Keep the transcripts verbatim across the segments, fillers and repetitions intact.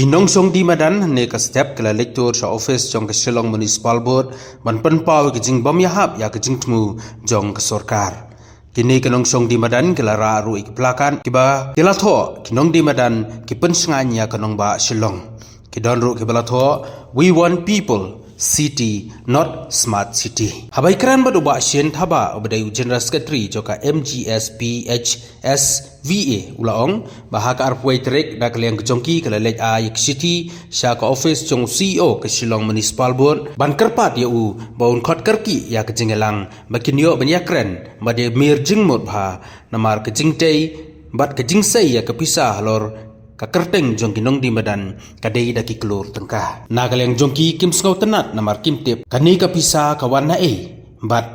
Ki nongshong die madan ne ka step ki la leit tur sha office jong ka Shillong Municipal Board ban pynpaw ki jingbym ïahap ïa ka jingthmu jong ka sorkar. Kine ki nongshong die madan ki la rah ruh ïa ki plakat kiba ki la thoh ki nongdie madan ki pynshngaiñ ïa ka nongbah Shillong. Ki don ruh kiba la thoh, "We want people, city, not smart city." Haba ïakren bad u Bah Shane Thabah uba dei u General Secretary jong ka M G S P H S V A u la ong ba ha ka arphew tarik na ka liang ka jong ki ka la leit ai ïa ka shithi sha ka office jong u C E O ka Shillong Municipal Board ban kyrpad ïa u ba un khot kyrkieh ïa ka jingïalang ba kin ïoh ban ïakren bad ïamir jingmut bha, namar ka jingtei bad ka jingsei ïa ka pisa halor ka kyrteng jong ki nongdie madan ka dei da ki klur tyngka. Na ka liang jong ki kim sngewtynnat namar kim tip kane ka pisa ka wan na ei bad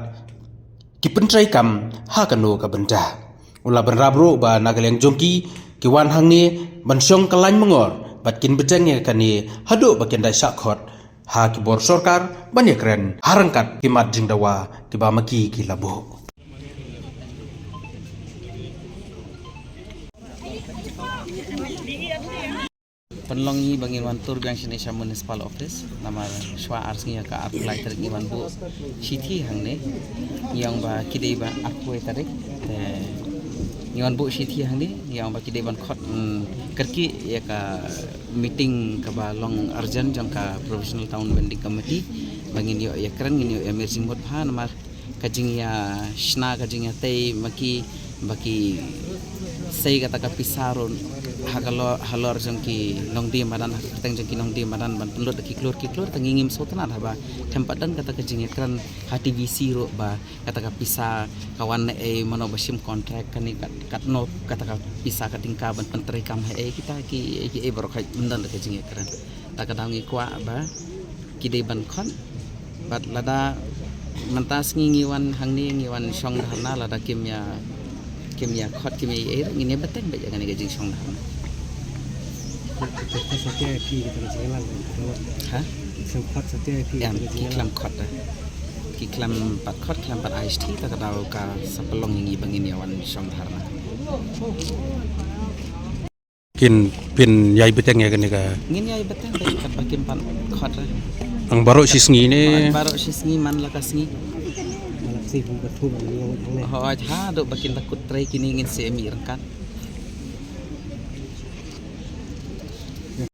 ki pyntreikam ha kano ka bynta. U la bynrap ruh ba na ka liang jong ki, ki wan hangne ban shong ka lain mangor bad kin bteng ïa kane haduh ba kin da shah khot ha ki bor sorkar ban ïakren ha ryngkat ki mat jingdawa kiba ma ki ki la buh. Pynlong ngi ba ngin wan tur biang shane sha Municipal Office namar shwa ar sngi ïa ka arphew lai tarik ngi wan buh shithi hangne. Ngi ong ba ki dei ba arphew tarik te ngi wan buh shithi hangne, ngi ong ba ki dei ban khot, mm, kyrkieh ïa ka meeting kaba long urgent jong ka Provisional Town Vending Committee ba ngin ïoh ïakren, ngin ïoh ïamir jingmut bha namar ka jingïashna, ka jingïatei ma ki ba ki sei kata ka pisa ruh ha ka lo-, halor jong ki nongdie madan, ha ka kyrteng jong ki nongdie madan ban pynlut da ki klur ki klur. Te ngi ngim sngewtynnat haba them pat don kata ka jingïakren ha T V C ruh ba kata ka pisa ka wan na ei, mano ba shim contract, kane kat, katno kata ka pisa ka tyngka ban pyntreikam ha ei. Kita ki, ki ei baroh ka ym don da ka jingïakren. Ta ka daw ngi kwah ba ki dei ban khot. Bad lada mynta sngi ngi wan hangne, ngi wan shong dharna, lada kim ïa, kim ïa khot, kim ïa ei, ngin ïa bteng beit ïa kane ka jingshong dharna. Khot satia ïa phi kata ka jingïalang. Ha? Sem khot satia ïa phi. Em, kata ka ki jingïalang. Khlem khot da. Ki khlem pat khot, khlem pat ai shithi, ta ka daw ka sa pynlong ïa ngi ba ngin ïa wan shong dharna. Kin pynïaid bteng ïa kane ka. Ngin ïaid bteng beit katba kim pat khot re. Nang baroh shi sngi ne? Baroh shi sngi man la ka sngi. Hooid, haduh ba kin da kut trei kine ngin sa mih ryngkat.